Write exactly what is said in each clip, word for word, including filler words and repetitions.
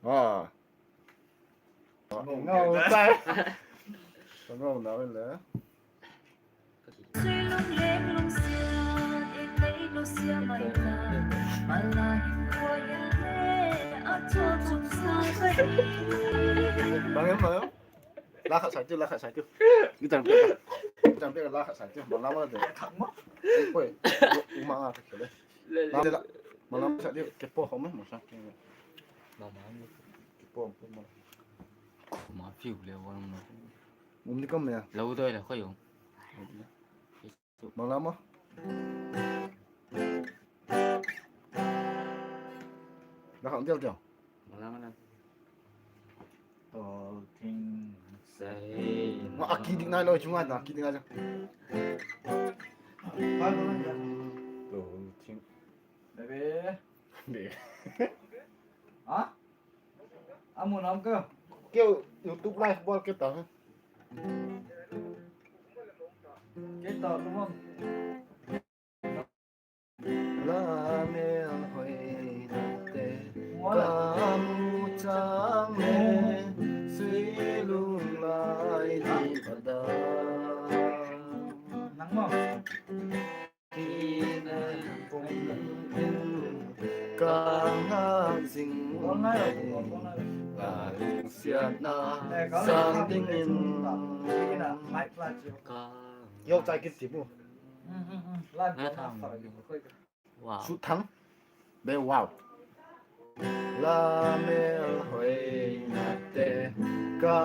A. Ngau tai. Ka ngau na le. Bang em, bang em. La khat sai tiu, la khat sai tiu. Guitar player. Guitar player la khat sai tiu. Bang la ma de. Ei, poi. U ma nga ka khele. La de la. Bang la ma sai tiu. Ke po ho ma, ma sa ke. Ma ma. Ke po, po ma. Ma fiu le wa ma. Um ni kam ya. Lo doi la ko yo. Bang la ma. La khang dial dial. Bang la ma. Tol thing sei. Ma a ki dik nai lo, chunga na ki dik nai lo. Tol thing. Bebe. Be. Ha? A mu nam ka. Keu YouTube live bawl ke ta. Ke ta lu mam. La mel hoi te. Ka mu chang le, sui lung lai di pa da. Nang mo. Ka ngak zing ka lungsiatna sang dingin. Yo, chai kit ti bu. Wow. Su thang. Be wow. La mel hoi na te ka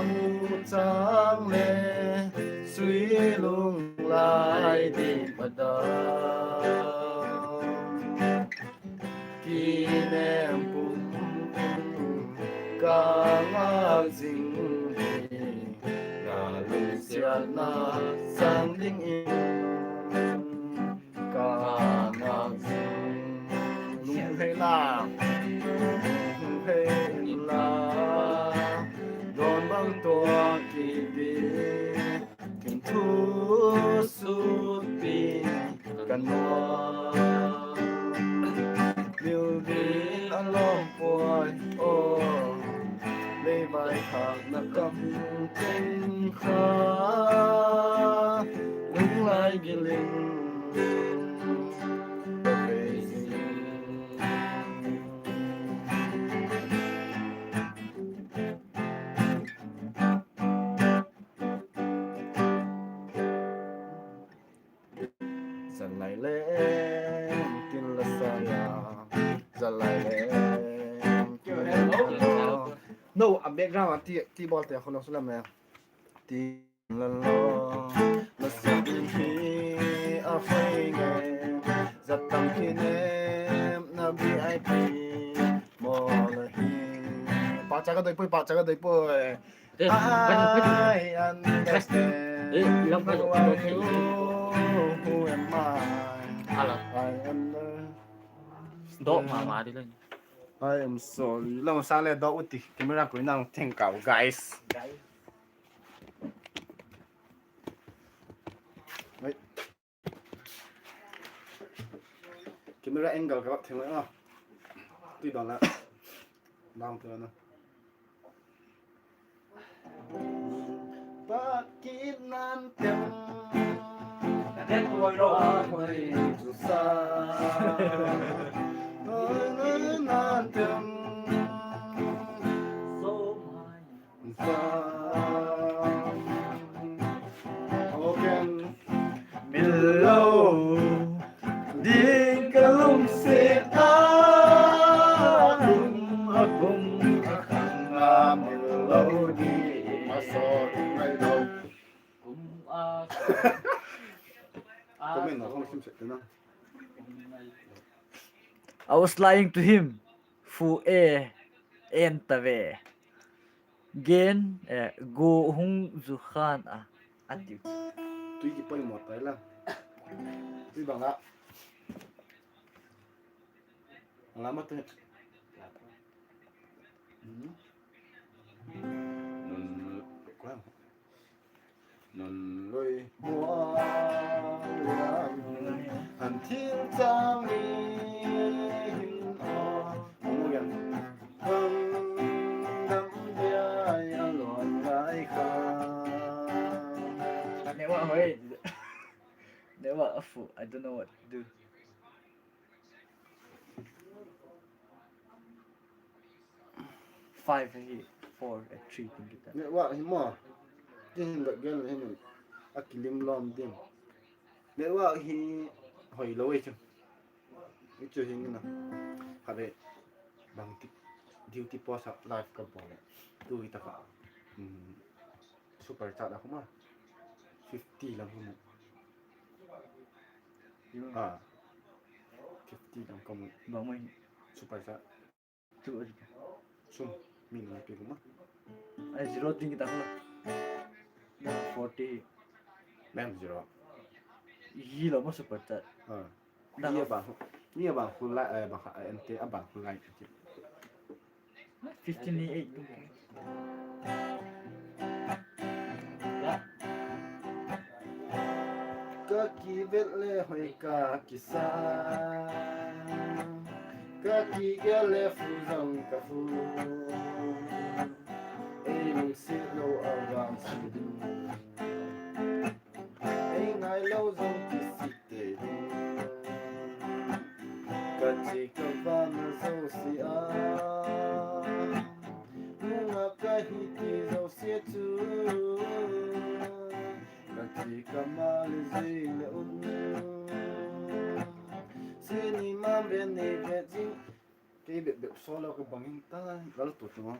mu chang le, sui lung lai di pa da. Kinem pum ka ngak zing hi, ka lungsiatna sang dingin. Ka ngak zing lung hei la, lung hei la, don bang tua ki di, kin thu sut pi ka nua. Bil din a lawm puai aw, lei vai thak na kam ken kha, lung lai gil in. Zalai le, kin la sa ya. Zalai le, kin la sa ya. No, a background a ti, ti bawl te a kholo sula me. Ti la lo, la sa ding hi a hoi nge. Za tam kinem na V I P mo la hi. Pahcha ka doi puai, pahcha ka doi puai. I understand. Who are you? Who am I? I am the... Dawk ma ma di le. I am sorry. Lam sa le dawk u ti. Camera koi nang theng kau, guys. Wait. Camera angle ka vak theng le a. Tui dan la. Dang tu na. Pakit nan tem. Ka det tuai lo. Hoi chu sa. Hoi nan tem. So mai. Again. Mil lo ding ka lungsiat a, kum a kum a khang a mil lo ding a sawt ngai lo. Kum a, kum in a khang sim sek na. I was lying to him. Fu e, en ta ve. Gen, eh, gu hung zu khan a, a tiu. Tui ki poi mo tai la. Tui bang a. Ala ma te. Hmm. Nun, kwa. Nun loi hua lam, an thil chang mi hin aw. Hung yan. Hung Afu, I don't know what to do. Five ahi, four, a three kin kita. Network hi maw. Ti hin bak gen le hin a kilim lawm dim. Network hi hoi lo ei chu. I chu hin na. Kha ve. Bang ti duty post a live ka bawl le. Tu hi ta kha. Super chat a khuma. Fifty lam khuma. Ah. Fifty lam khuma. Bang mai. Super chat. Tu a. Sum. Min na pi khuma. Ai zero ding kita khuma. Forty. Mem zero. Hi lo ma super chat. Ah. Ni a bang, ni a bang khulai, eh, bang kha, eh, ente a bang khulai. Fifteen ni eight. Ka kivet le hoi ka kisa, ka kigel le fu zong ka fu. Ei lungsiat lo a vang si ding. Ei ngai lo zong kisik te ding. Ka chi ka vang a zosia. Nung a ka hi ti zosia chu. Ka chi ka ma le zui le un. Sini ma ben nei vet zing. Kei bep bep solo ka bang in ta. Gal tu tu ma.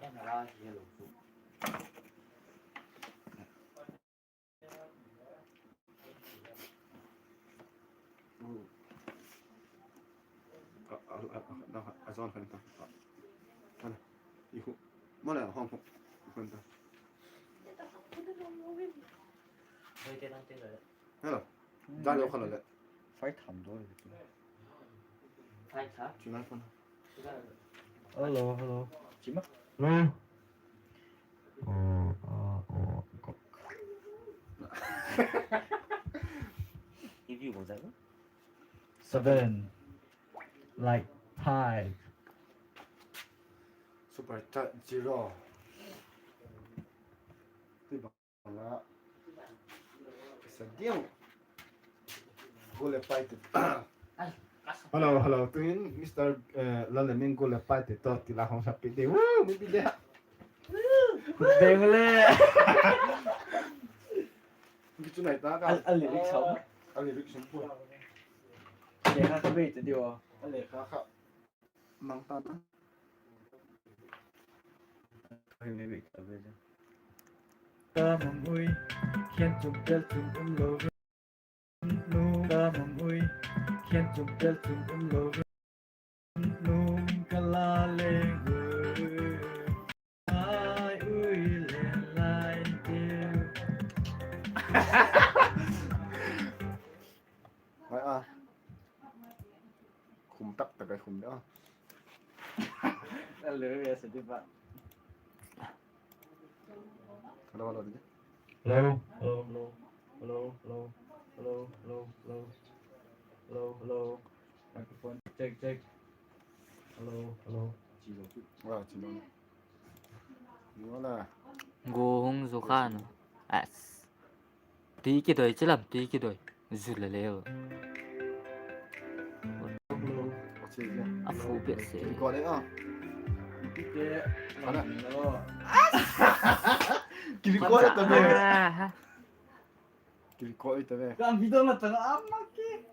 A, a, a, a, a zon khan ta. A, a, i hu. Mo le hong hu. Khan ta. Hello. Dan lo khan le. Fai tham do. Fai tham. Chinai phone. Hello, hello. Chima. Hello. Oh, uh, oh, kok. If you want that. Seven. Like five. Super chat zero. Ti bang la. Sa diang. Gol le pai te. Hello, hello. Tuin Mister, eh, Lalemin gol le pai te to ti la hong sa pi de. Woo, mi pi de. Beng le. Ki chu nai ta ka. Al, al lyric sau. Al lyric sau pu. Le kha ka be te di o. Le kha kha. Mang ta ta. Ka mang ui, khian chum tel chum um lo. Nu ka mang ui, khian chum tel chum um lo. Nu ka la le ui. Ai ui le lai te. Mai a. Khum tak tak ai khum de a. Hello, hello, hello. Hello, hello, hello. Hello, hello, hello, hello, hello, hello. Hello, hello. Microphone, check, check. Hello, hello. Wow, chi lo. Wala. Gu hung zu khan. As. Tui kidoi chi lam, tui kidoi. Zu le leu. A fu bet se. Record e a. Record e ta ve. Aha. Record e ta ve. Ka video na tang a ma ki.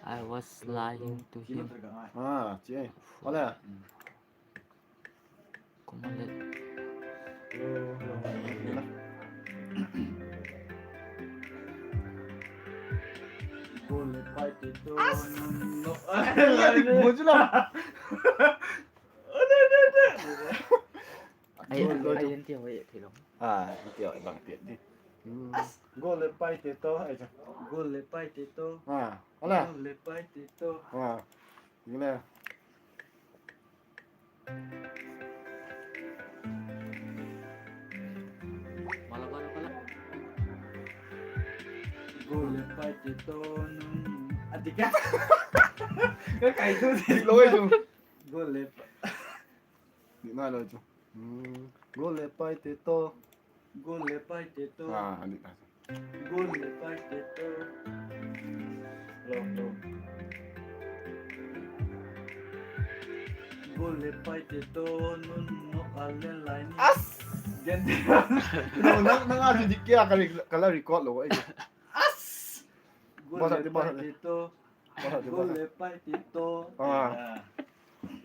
I was lying to him. Ah, chi. Wala. Kumalet. Gol le pai te to. Ai, ai, ai, en ti hoi thei lo. Ah, en ti hoi bang ti di. Gol le pai te to, ai cha. Gol le pai te to. Ah, wala. Gol le pai te to. Ah, ni le. Gol le pai te to nung. A ti ka. Ka kai tu ti lo ai tu. Gol le. Ni na lo chu. Gol le pai te to. Gol le pai te to. Ah, ani ta. Gual le paite tawh. Lo, lo. Gual le paite tawh nun nok a len lai ni. As! Gen. No, nang, nang a chu dik kia ka re-, ka la record lo ai. As! Gual le paite tawh. Gual le paite tawh. Ah.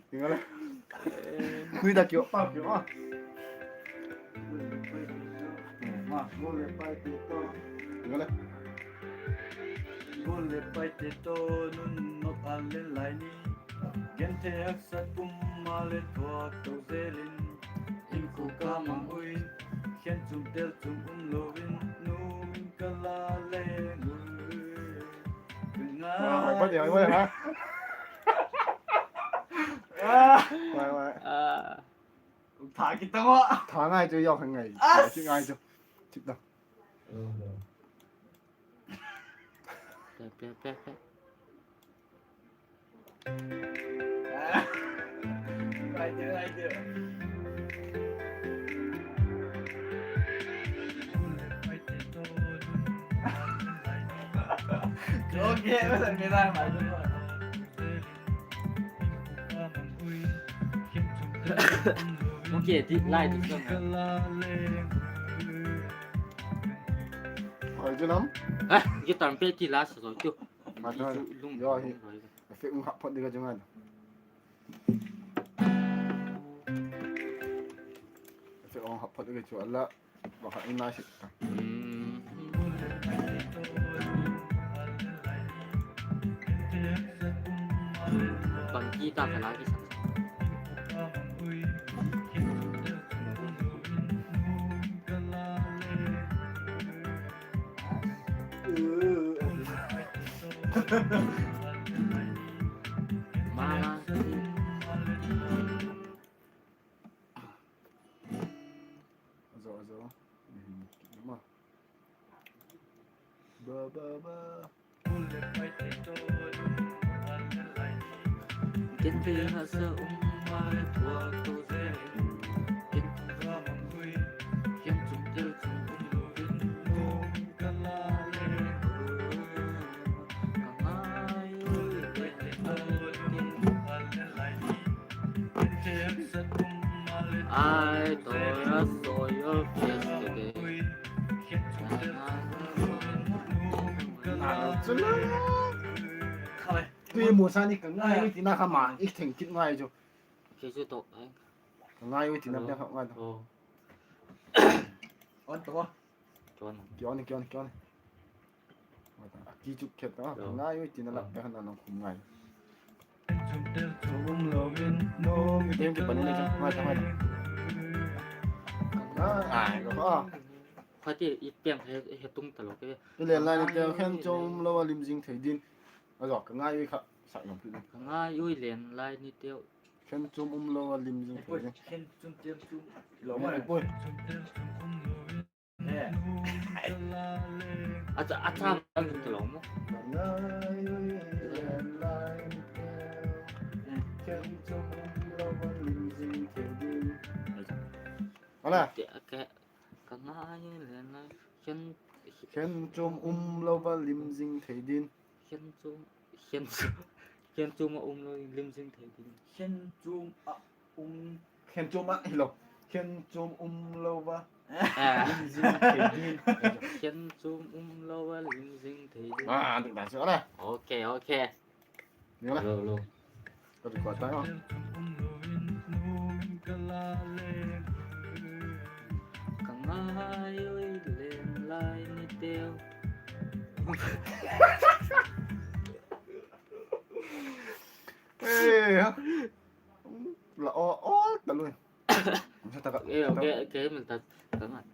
Tingale. Kui da kio, pa kio, ah. Gual le paite tawh. Ah, gual le paite tawh. Tingale. Gual le paite tawh nun nok a len lai ni. Genthei haksat pum a le thuak to zel in. Inkhua ka mang ui. Khen chum tel chum um lo in. Nun ka la leng ui. Ka ngai. Ah, hoi, hoi, hoi, ha. Ah. Hoi, hoi. Ah. Tha kit ta maw. Tha ngai chu, yau khan ngai. As. Ngai chu, ngai chu. Thip ta. Pe, pe, pe, pe. Ok, ti lai ti. Hoi chu lam. Ah, guitar pe ti la sa zo chu. Ma ta. Lung, lung. Yo hi. Effect hung hap phot ding ka chu ngai. Effect hung hap phot ding ka chu ala. Ba kha in lai sik ta. Hmm. Bang guitar ka la ki sa. Zo, zo. Mhm. Ba, ba, ba. Ai, to ra so your face today. Chuna. Tui mu sa ni ka ngai ui tina kha ma, i theng kit ngai chu. Kei chu to, eh. Ka ngai ui tina piang kha ngai to. Oh. On to. Ki on, ki on, ki on. Ki chu khet ta, ngai ui tina lak pe han nang khum ngai. Tem ki pan ni chu, ngai ta, ngai ta. Ai, ko. Khati i piang he, he tung ta lo ke. I len lai ni teu, khen chum lo a lim zing thei din. A zo ka ngai ui kha, sak nang pi. Ka ngai ui len lai ni teu. Khen chum um lo a lim zing thei din. Khen chum tem chum. Lo ma poi. A cha, a cha, a cha, a lo mo. Ala. Ka ngai len lai. Khen, khen chum um lo va lim zing thei din. Khen chum, khen chum, khen chum a um lo lim zing thei din. Khen chum a um. Khen chum a hilo. Khen chum um lo va. Ah. Lim zing thei din. Khen chum um lo va lim zing thei din. Ah, dik dan chu ala. Ok, ok. Ni la. Lo, lo. Ka record ta. Ka ngai ui len lai ni teu. Eh, ha. La o, o, ta lui. Sa ta ka. Eh, ok, ok, min ta, ta ngai.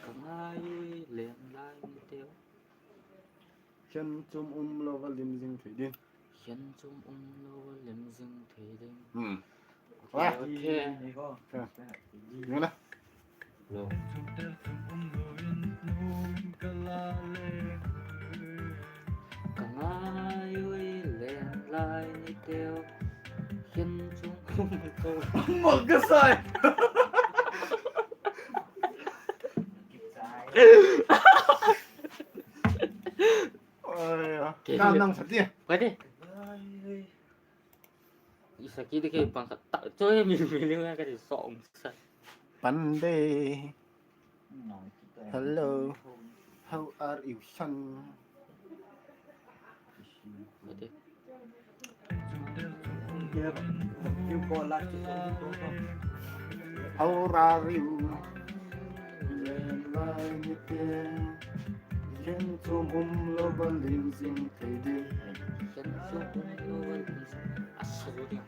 Ka ngai ui len lai ni teu. Khen chum um lo va lim zing thei din. Khen chum um lo va lim zing thei din. Hmm. Ok, ok. Ni la. Lo. Ka ngai ui len lai ni teu. Khen chum um lo. Mak ka sai. Ka nang sa ti. Ka ti. I sa ki de ke pang khat ta choi mi mi ni ka ti song sa. Pande. Hello. How are you, son? Ka ti. How are you? Len lai ni te, len chu um lo ba lim zing thei ding. Len chu um lo ba lim zing. A sa lo ding.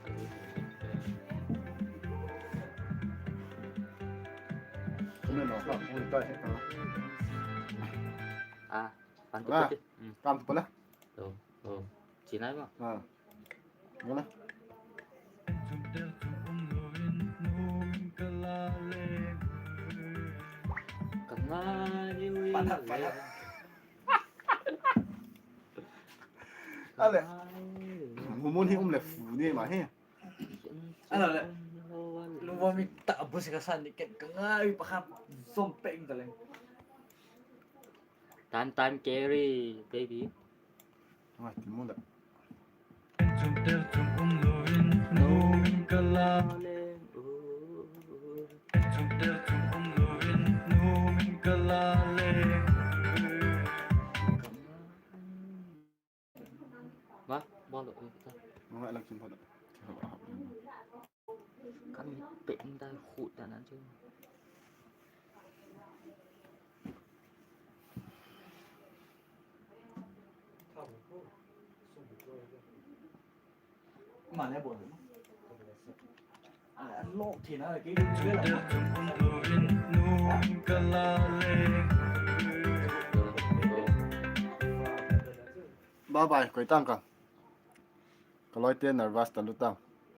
Kane lo ka pui ta he ta. A, pan tu pati. Kam tu pala. Lo, lo. Chinai ma. A. Ngala. Ka ngai. Pana, pana. Ale. Mumun hi um le fu ni ma hi. Ala le. Lungvai mi ta bu se ka san ni ken ka ngai pa kha zom pek ta le. Tan tan carry, baby. Ngai ti mu la. Ma, ma lo, eh, ta. Ma, lang kin pha lo. Ka mit pek dai khut ta nan chu. Ma le bol. A, lok thina le kei. Bye bye, koi tang ka. Ka lawite nervous ta lu ta.